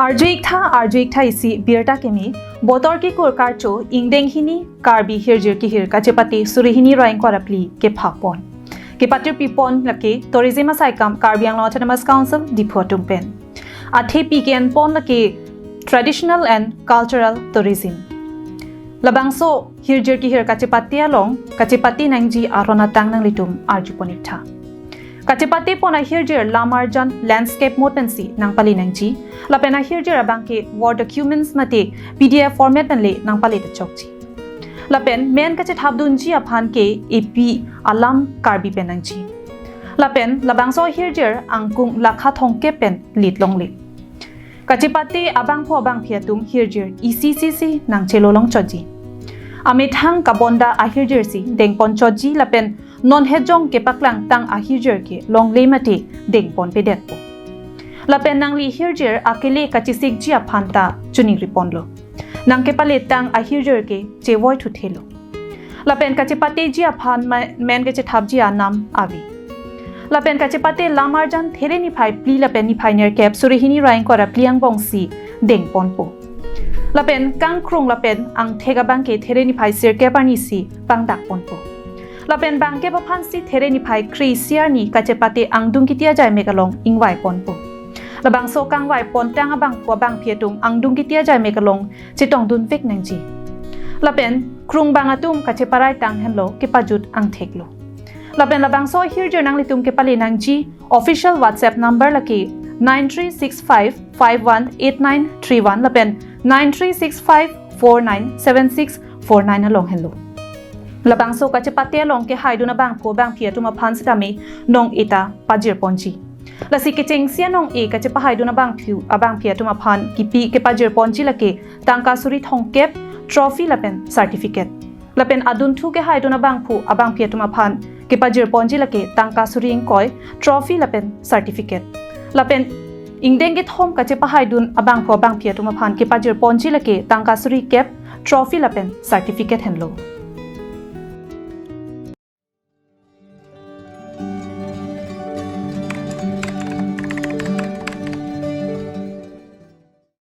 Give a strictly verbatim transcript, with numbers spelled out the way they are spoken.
Arju iktha, arju iktha isi birta keme, botor kikur karcho ingdeng hini Karbi hirjir kehir kachepate suri hini ra ingkoi ra phli kephapon. Kepatirpipon lake Tourism asaikam Karbi Anglong Autonomous Council Diphu atum pen. Athepi ke-enpon lake Traditional and Cultural Tourism. Labangso hirjir kehir kachepate along, kachepate nangji aron atang nanglitum arjupon iktha. Kachepatepon ahirjir lamarjan landscape mode pensi nangpale nangji. Lapen ahirjir abang ke Word documents mate P D F format pen le nangpale ta chokji. Lapen men kachethapdunji aphan ke epi alam Karbi pen nangji. Lapen labangso ahirjir angkung lakha thomkep pen lit longle. Kachepate abangphu abangphi atum hirjir isi isi si nangchelo longchotji. Amethang kabonda ahirjir si dengpon chotji lapen non hejong kepaklangtang ahirjir ke longle mate dengponpedetpo. Lapen nangli hirjir akele kachesikji aphan ta choningriponlo. Nangkepaletang ahirjir ke chevoithuthelo. Lapen kachepateji aphan ma-, men kachethapji anam ave. Lapen kachepate lamarjan There niphai phli lapen niphai nerkep suri hini ra ingkoi ra phli angbong si dengponpo. Lapen kangkrung lapen angthek abang ke There niphai sirkep arni si pangdakponpo. Lapen bangkep aphan si There niphai kre-isi arni kachepate angdung kiti ajaimek along ingvaiponpo. Labangso kangvaipon-tang abangphu abangphi atum angdung kiti ajaimek along chetongdunvek nangji. Lapen krungbang atum kacheparai tang henlo kepajut angtheklo. Lapen labangso ahirjir nanglitum kepale nangji official WhatsApp number lake nine three six five five one eight nine three one lapen nine three six five four nine seven six four nine along henlo. Labangso kachepate along kehaidun abangphu abangphi atum aphan sitame nong-e ta pajirponji. Lasi kechengsi anong-e kachepahaidun abangphu abangphi atum aphan kipi kepajirponji lake tangka suri thomkep, trophy lapen certificate. Lapen adunthu kehaidun abangphu abangphi atum aphan kepajirponji lake tangka suri ingkoi, trophy lapen certificate. Lapen ingdeng kethom kachepahaidun abangphu abangphi atum aphan kepajirponji lake tangka suri kep, trophy lapen certificate henlo.